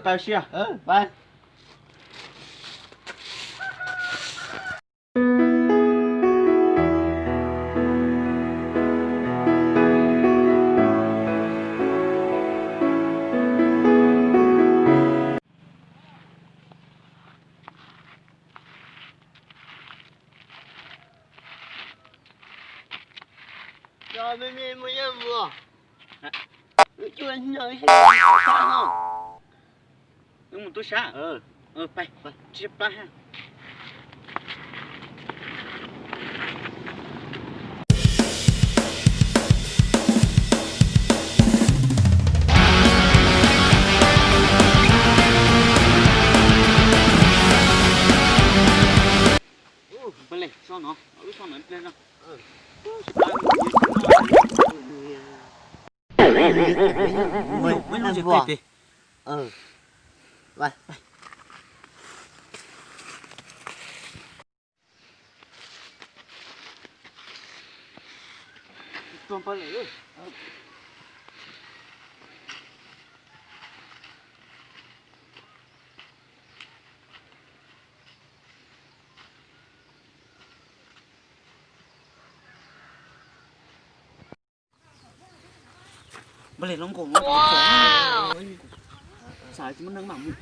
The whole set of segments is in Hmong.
Tawm sia. Pab. Cov me me mus yeej mus. Wb cuaj hnub no wb sib pab no. Wb mus tub sab. Pais, sib pab ha. Pab le, so no, wb so no ib pliag no. Mus, mus, mus, mus. Npaj le, lub nkaus no, xav tsis muaj neeg mam mus.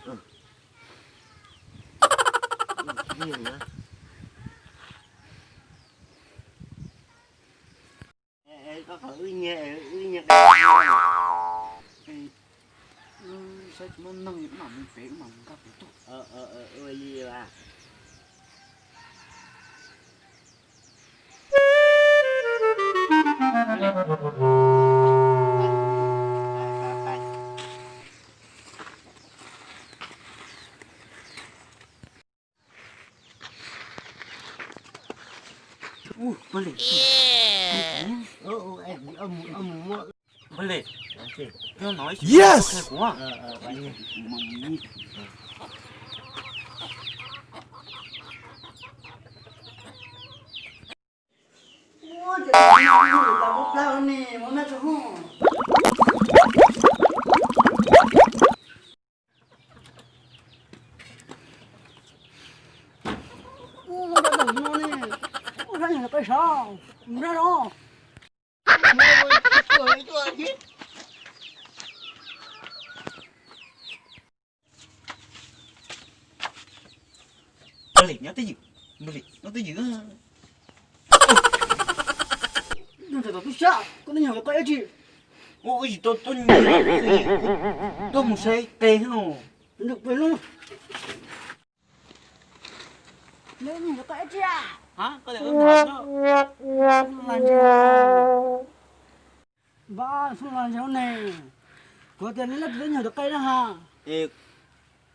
Saib tsis muaj neeg mam mus pem, mam mus nkag pem tuaj. Ua, Npaj le. Npaj le. Yes. Npaj le, nyob twj ywm, Npaj le, nyob twj ywm. Tub sab, koj twb nyob qe ib tsi? Ua, wb tsis tau tuaj nyob, tuaj mus saib qe no. Npaj, xub los ntses ne, kuv tias neb leej twg twb nyob tom qe na ha.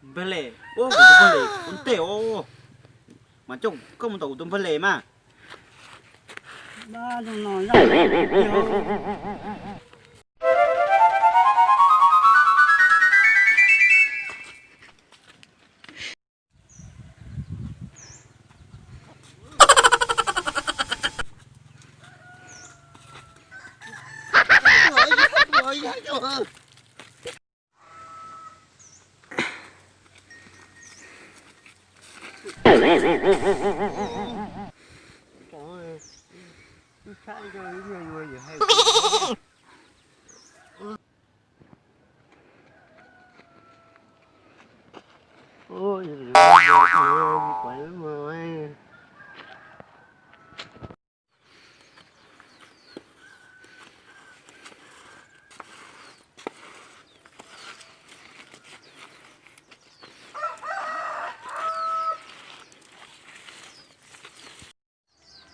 Npaj le, ua kuv tus npaj le ua ntej os, mas coj koj mus tom kuv tus npaj le mas.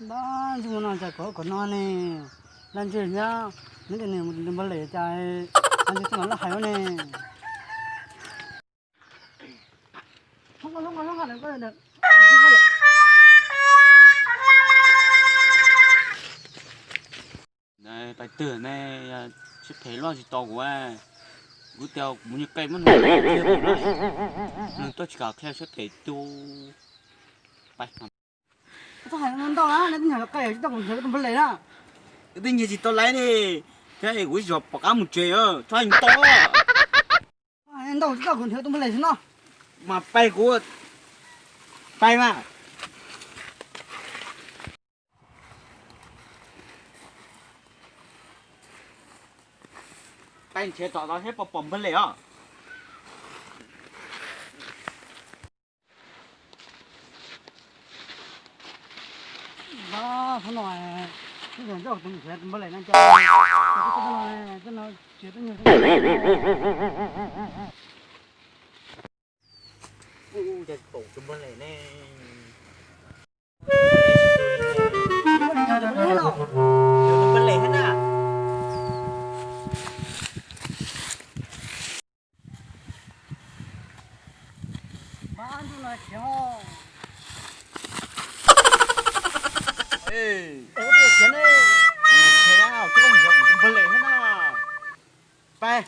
Npaj, ntxwg no cas kov kom no ne, laj ntseg thiab, neb tias nws npaj lem cas, laj ntseg tuaj mas laj hais ua ne. Pais twg ne, siab phem luaj tsis tau kuv, kuv tias kuv mus nyiag qe muab nws thiab kuv na, nws tuaj tsis kam qhia siab phem tu. Pais. Txhob hais ntau na, neb twb nyiag qe tsis tau kuv nyiag tus npaj lem na. Twb nyiag tsis tau laiv ne, thiab kuv ib zaug pom qab mus tsev, txhob hais ntau. Tau tsis tau kuv nrhiav tus npawg Lem xwb no. Mas pab kuv pab mas. Pab nrhiav tom tod seb puas pom npawg Lem os. Ub, tus npawg Lem no cas, no tsis tau nyuag. Ub, cas tsis pom tus npawg Lem ne. Tus npawg Lem thiab na. Tus npawg Lem thiab na. Pab.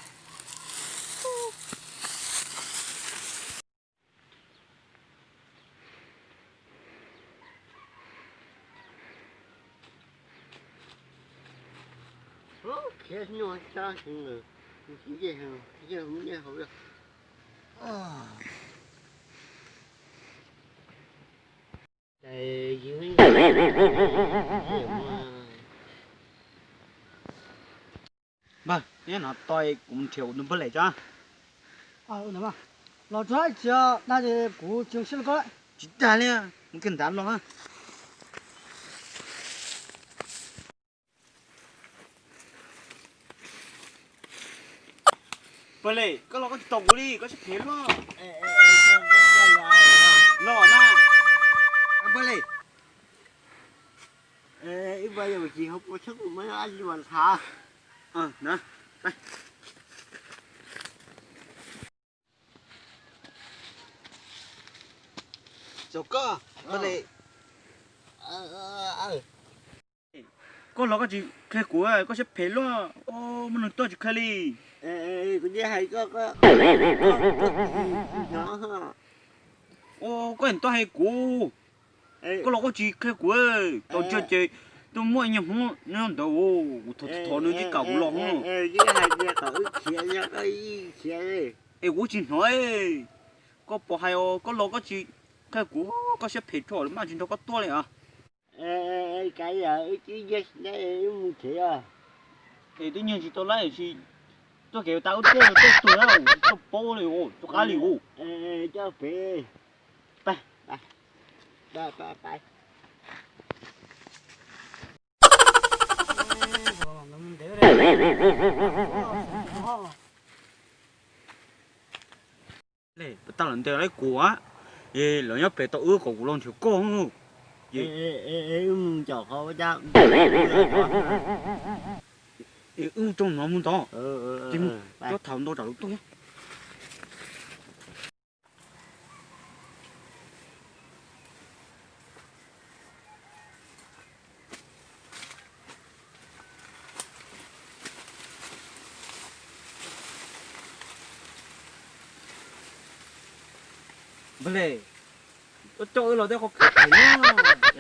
Khiav nyuag sab heev lawm, tsis nce heev, nce hauv nce hauv. Npawg, neb hnov tau kuv nrhiav kuv tus npawg Lem tso. Los tso, tsis dag ces kuv tsis zoo siab rau koj. Tsis dag li, mus kiag nrad los. Npawg Lem, koj los koj tsis tos kuv li, koj siab phem luaj. Los na. Npawg Lem. Ib pliag yog tsis hauv paus tsheb kuv muab dab tsi mas tham. Txaus koj, npawg Lem. Koj los koj tsis qhia kuv, koj siab phem luaj, muaj neeg tuaj tsis qhia li. Kuv yeej hais koj, koj tsis hnov. Koj tuaj hais kuv, koj los koj tsis qhia kuv, tau tsawg ces tuaj muaj ib nyuag Hmoob nyob ntawd, kuv thov thov nws tsis kam kuv los. Yeej hais tias kom wb khiav, koj khiav. Es kuv tsis hnov, koj pom hais os, koj los koj tsis qhia kuv, koj siab phem tshaj lawm mas tsis nrog koj tuaj li os. Kav liam, wb cia li mus tsev os. Es twb nyiag tsis tau lawm, tsis tuaj kev tas wb tuaj, tuaj tuag na, tsis tau paub li, tsis qab li os. Coj pem. Tag lawm ntes lawv kuv, es lawv nyob pem tau wb kom kuv los nrhiav koj. Wb mus caum qhov ua cas, es wb rooj no mus ntag, ces mus cov thaum ntau tsam lawv tuaj. Npawg Lem, koj coj wb los tej qhov khab phem no,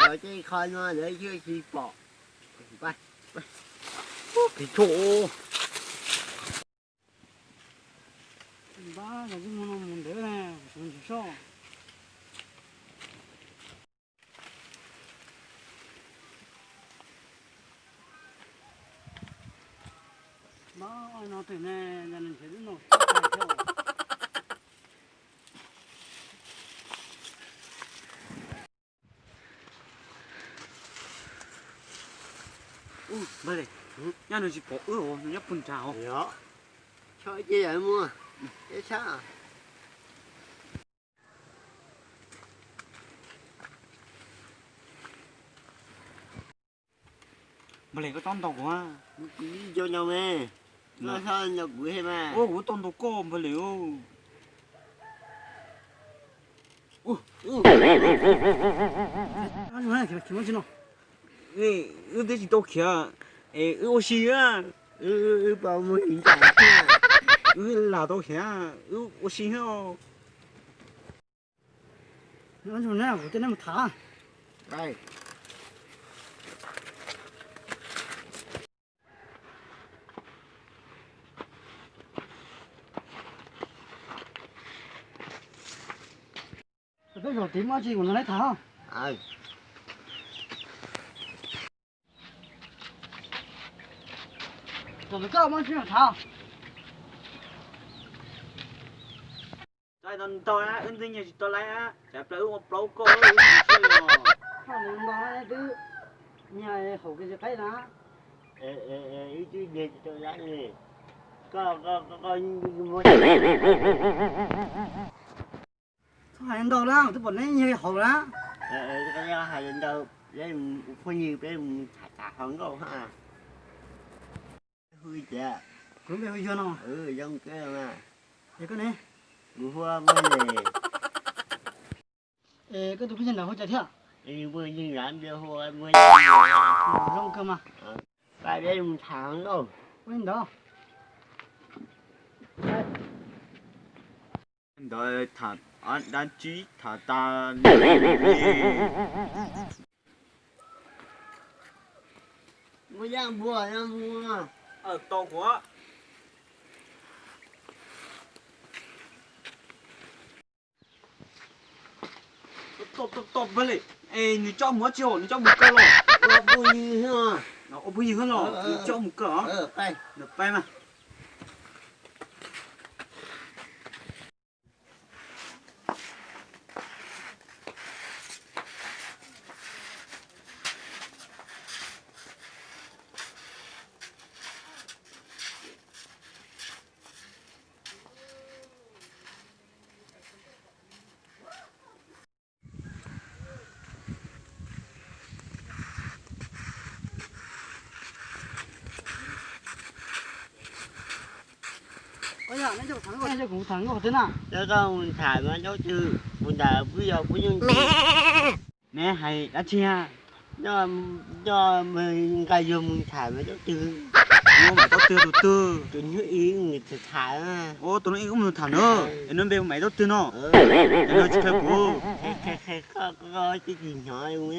los tej qhov no lawv yeej tsis pom. Phem tshaj. Npab, cas tib mus no mus ntev ne, kuv sawv ntxov soj. Npab, no twg ne, cas nws nrhiav lub no txhob tag thiab. Npawg Lem, nyab nws tsis pom wb os, nws nyob puag nrad os. Choj ib ce yam mus, ib sab. Npawg Lem, koj txhob ntaus kuv. Kuv tsis ntaus me, koj txhob ntaus kuv thiab mas. Ua kuv tau ntaus koj npawg Lem. Wb twb tsis tau khiav, es wb ua si, wb lam tau khiav, wb ua si. Kuv coj neb mus tham. Zaum tid muaj tsi kuv nrog neb tham. Zaum ntawd koj muaj tsi nrog tham. Txais no ntau na, wb ntxwg nyiag tsis tau lawm, tsam plaws wb ua plaub koj wb tsis tshua los. Koj ntau na, twb nyiag haum kiag tsis qaib na. Wb twb nyiag tsis tau lawm ne. Koj, koj, koj, koj muab, txhob hais ntau na, twb pom neb nyiag haum na. Koj hais ntau, peb mus ua phooj ywg peb mus tham tham hluas nkauj ha. Hu tias, kuv npe hu Yuag no. Zoo kawg mas. Es koj ne? Kuv hu ua Npawg Lem. Es koj tus phooj ywg ntawd hu cas thiab? Npawg Lem, npawg hu ua Npawg Lem. Zoo kawg mas. Pab peb mus tham hluas nkauj. Ua li ntawd. Ntawd tham dab tsi tham tas li. Muaj yaj npua, yaj npua. Tau kuv. Tau, tau, tau, Npawg Lem, es nws coj mus dab tsi os, nws coj mus kaw los? Ua phooj ywg. Ua phooj ywg los, nws coj mus kaw os. Nws pab mas. Ua yog neb coj kuv tham nkauj qhov twg na? Coj koj mus tham mas Caub Twg, kuv ntawd kuj yog kuv yeej. Neb hais dab tsi? Coj, coj nqa yus mus tham mas Caub Twg. Mus tham Caub Twg tus twg? Tus hnub ib mus tham. Ua tus hnub ib mus tham na, es nws npe mus Caub Twg no. Nws tsis qhia kuv. Qhia, qhia, qhia koj, koj twb tsis hnov.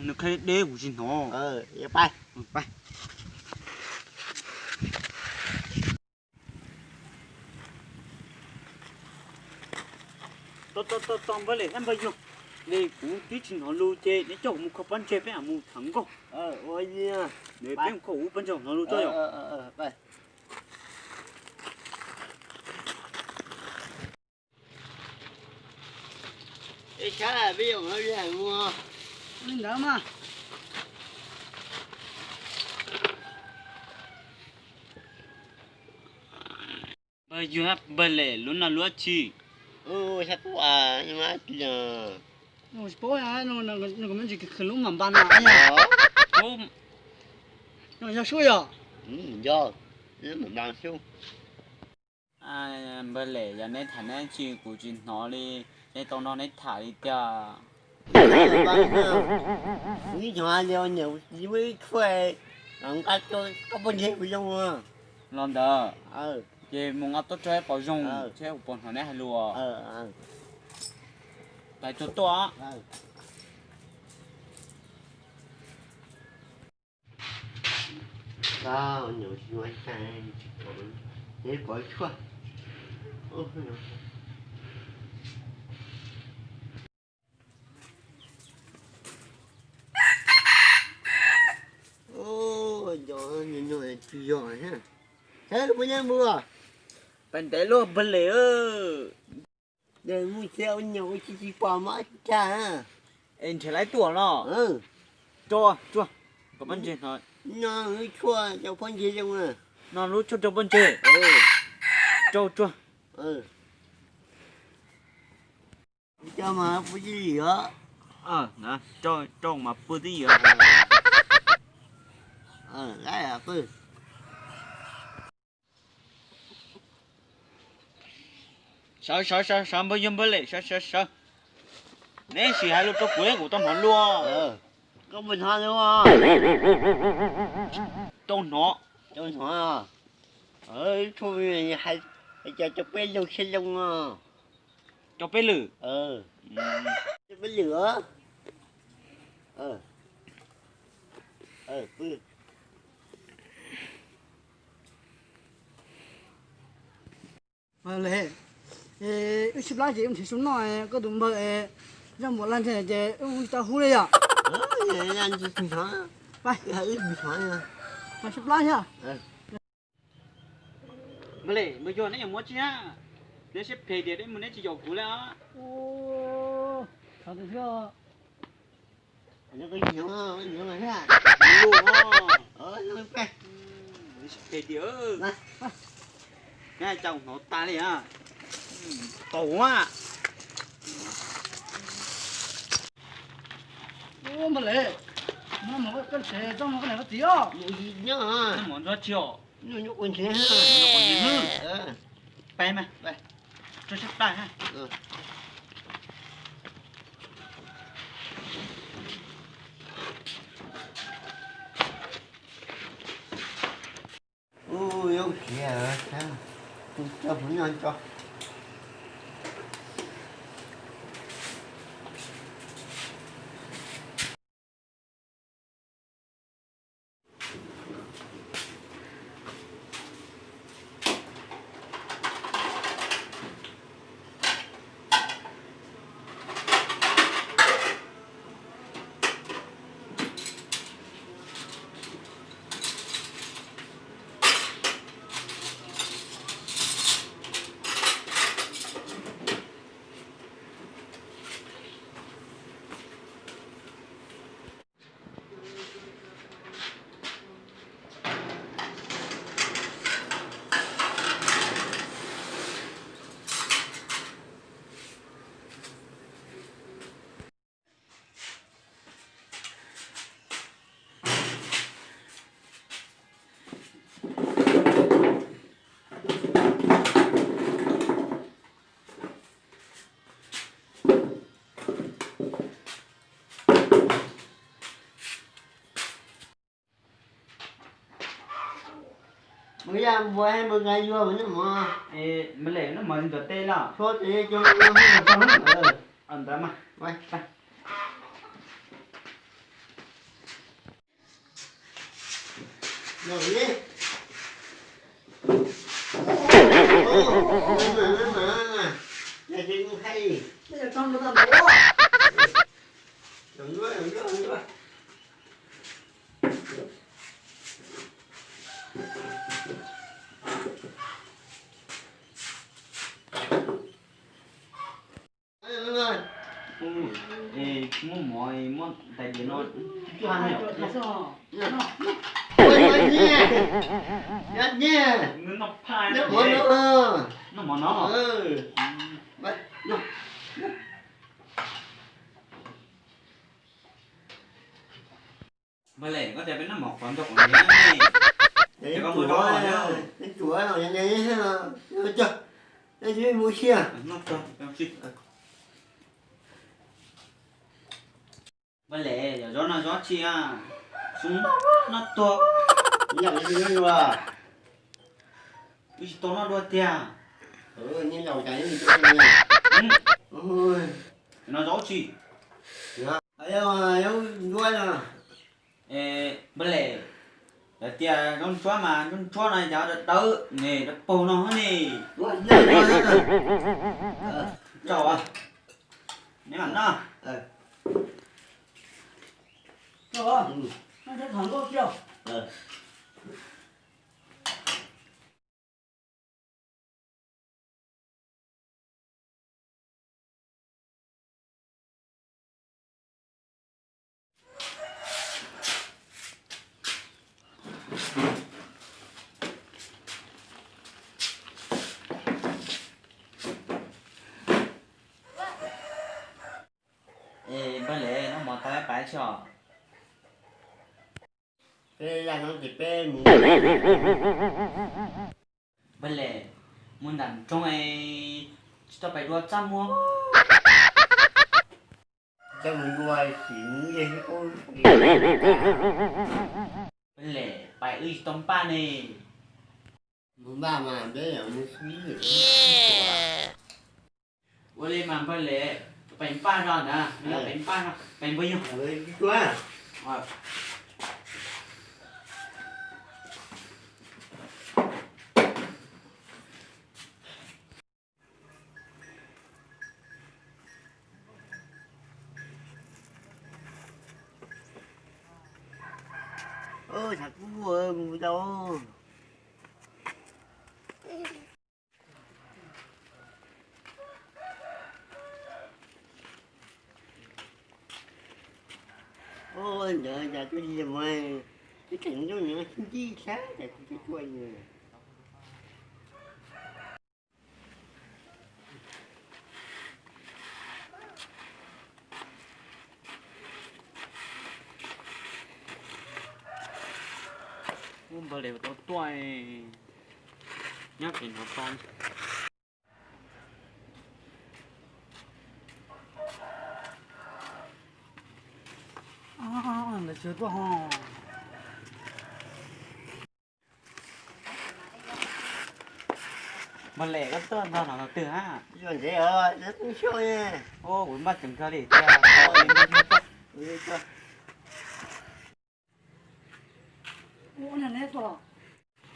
Nws qhia deb kuv tsis hnov. Pab. Tau, tau, tau, tau, Npawg Lem, Npawg Yuag, kuv twb tsis hnov lus ces neb coj kuv mus kho pob ntseg peb mam mus tham nkauj. Peb mus kho kuv pob ntseg hnov lus tso yom. Es sab peb yuav mus li ntawd mas. Npawg Yuag, Npawg Lem, lub no lub dab tsi? Sab pub a, tsis paub, nws kuv me ntsis khwv lub mam npas no. Yog sub yog? Yog, lub mam npas sub. Npawg Lem, yog neb tham neb tsi kuv tsis hnov li, neb tau nrog neb tham li tiag. Kuv ib hnov li niam kuv txiv muaj ib tshuaj nqa rau koj poj ntxoog kuv zoo. Los ntawd, ces mus nqa tuaj rau pom zoo thiab kuv puas hnov neb hais lus. Tais tsuag tuaj. Pais ntev luaj Npawg Lem. Mus thiab ua nyuag ua tsis tsis pom mov tag. Es nrhiav lawv tuaj los? Tso tsuag, koj pob ntseg no. No lub tshuaj rau pob ntseg. Tso tsuag. Coj mas pw tib lwm os. Coj mas pw tib lwm. Sawv sawv sawv sawv, Npawg Yuag Npawg Lem, sawv sawv sawv. Neb sim hais lus rau kuv, kuv tau hnov luag. Koj puas hnov luag? Tau hnov. Tau hnov. Tshuaj hais cas rau peb zoo siab zoo. Rau peb lwm. Rau peb lwm os. Npawg Lem, wb sib plab ces wb nrhiav su noj, koj tus npawg es Yog mus laj ntseg ces wb tau hub li yom. Pais, pais sib plab thiab. Neb yuav muab tsi na, neb siab phem tias neb mus neb tsis yaum kuv li. Phem tias, neb coj hnov tas li. Tau a. Npawg Lem, koj tsev txoj mus koj niam koj txiv os. Noj mov ntsuab tsi os. Peb mas, tso siab plab ha. Ub, yuav khiav, tso kuv noj tso. Mus yaj npua, mus nqa yuag mus noj mov. Mus lem noj mov ntxuav teb los? Tshuab tsev cog ntawd mas. Muab mov, muab ntais diav no. Noj mov no. Npawg Lem, koj tias peb noj mov qhuav ntxog qhuav nyiav ne. Ces koj muab tso, noj tso. Npawg Lem, yog zaub no zaub tsi a? Xyov noj tuag. Wb tsis tau noj dua tiag. Npawg Lem, lawv tias zaub ntsuab mas zaub ntsuab no yav dawb dawb ne, dawb paug no ne. Tso, neb mam noj. Es Npawg Lem, noj mov tag pais tsi os? Peb yaj no ces peb mus. Npawg Lem, mus nram nroog es tsis tau pais dua txaj muag. Txaj muag dua xim mus yeg. Npawg Lem, pais wb tsis tau npaj ne. Mus npaj mas peb mus xwb. Ua li mas Npawg Lem, pais npaj zog ntag, pais npaj zog, pais npaj yog. Ov, tshav kub mus tau. Ov, ntawd cas tuaj yig mus, ib tseem ntuj nws ncig sab cas tsis tuaj yig. Ub, npawg Lem tau tuaj nyob pem no tso. Lawv sawv tuaj ho. Npawg Lem, koj tuaj nrog no twg hab? Ua, kuv npaj ceev kawg li tiag.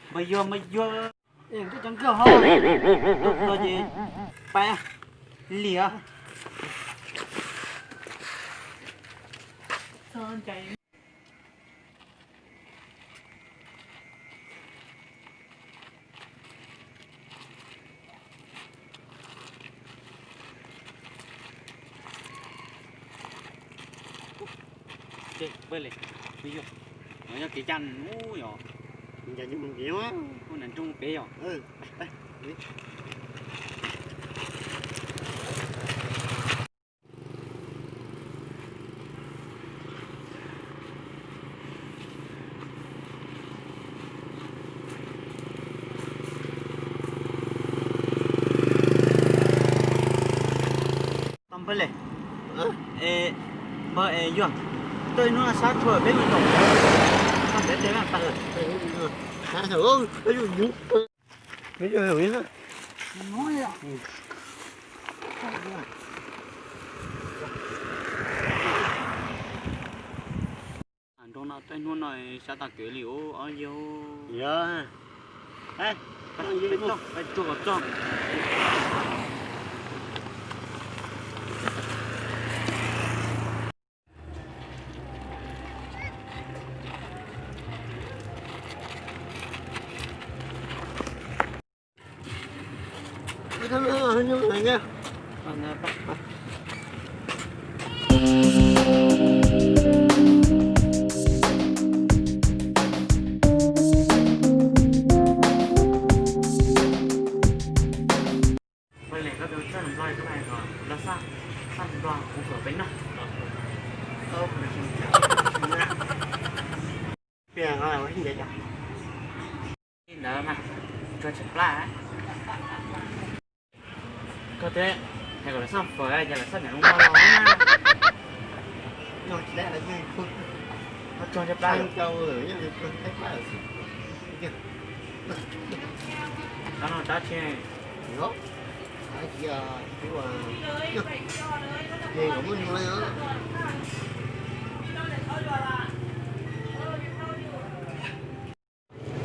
Npawg Yuag, npawg Yuag, tuaj ces pais li os. Npawg Lem, npawg Yuag, no yog kev cai ub yog, ub nas nroog pem yog. Npawg Lem, npawg Yuag, tuaj ib hnub no sab tshuav peb mus zaum, koj ntev tes mas pas. Nroog no tej hnub no sab tag kev li ub ob yog. Yog, peb tsuag kom txog. Npawg Lem, koj tus txawj Nplog, koj hais kom lawv xaj, xaj Nplog kuv kom peb noj. Li ntawd mas tsuag tsis plab. Koj thiaj hais kom lawv xaj fawm, ces lawv xaj niam loo no los na. Tsuag tsis plab. Rab no rab tsi?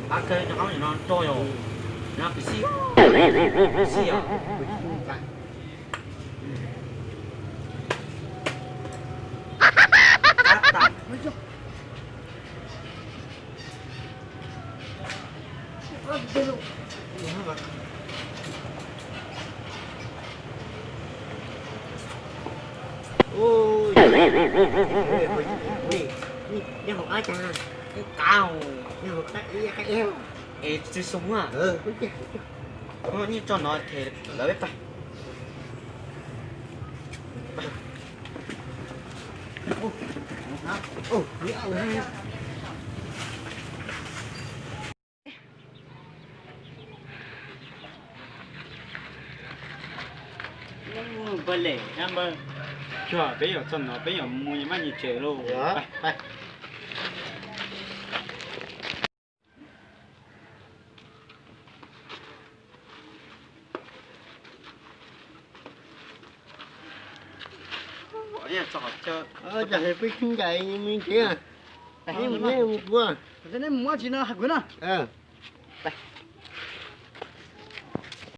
Qab kawg, cov qab no rog yom, no pis xij, pis xij yom. Qab tas. Nyob hauv qab cas, qab, nyob hauv qab, qab eb. Es tsis xoo a. Nyob tso no ces lawv peb pais. Npawg Lem, npawg, tsuag peb yuav txog no peb yuav mus maj nyias tsev lauj. Ua cas peb tsis ncaim me ntsis, nej mus kuv, nej mus ua tsi no hais kuv na.